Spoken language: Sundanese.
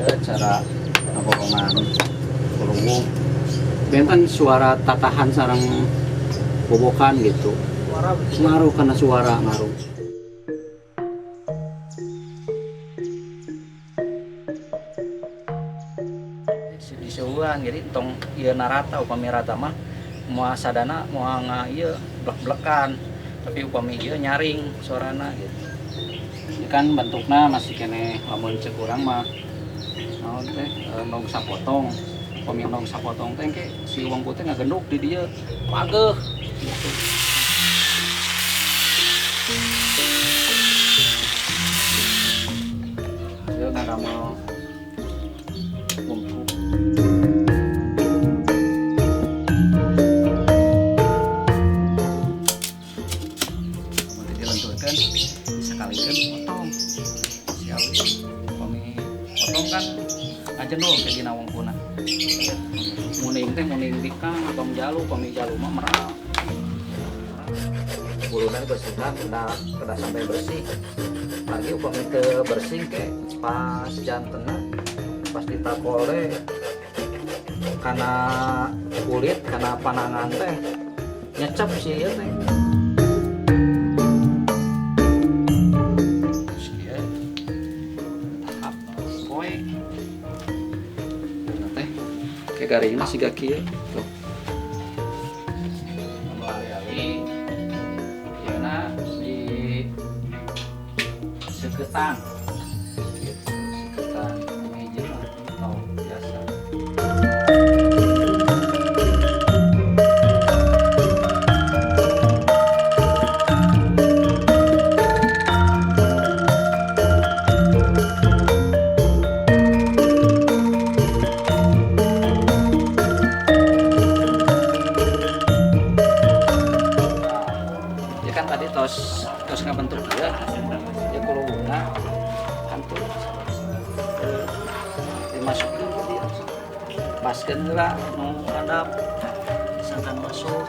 Ya, cara ngaborongan wuluwung benten suara tatahan sareng bobokan gitu. Suara betul. Ngaruh karena suara ngaruh. Diseueuan jadi entong ieu narata, upami rata mah moal sadana moal nga ieu blek-blekan, tapi upami ieu nyaring suarana gitu. Ini kan bentukna masih keneh lamun cek urang mah naon teh, endog sapotong. Upami endog sapotong teh engke si wungku teh ngagenduk di dieu pageuh gitu. Ieu ngadamel wungku. Lamun teu dilenturkeun disakalikeun potong si awi. Upami potong kan ngajendul ke dina wungkuna. Muning teh muning bikang atau jalu, upami jalu mah meral. Buluna dibersihkan kedah sampai bersih. Lagi upami teu bersih ke pas jantena pas ditakol teh kana kulit kana panangan teh nyecep si ieu teh. Terus kieu tahap poe teh ke garingna siga kieu tuh. Ali-ali ieuna di seketan gitu, seketan hiji mah tau biasa. Ya kan tadi tos ngabentuk dia, ya kuluna kan tuh dimasukkan ke dia, paskeun heula nu handap sangkan masuk.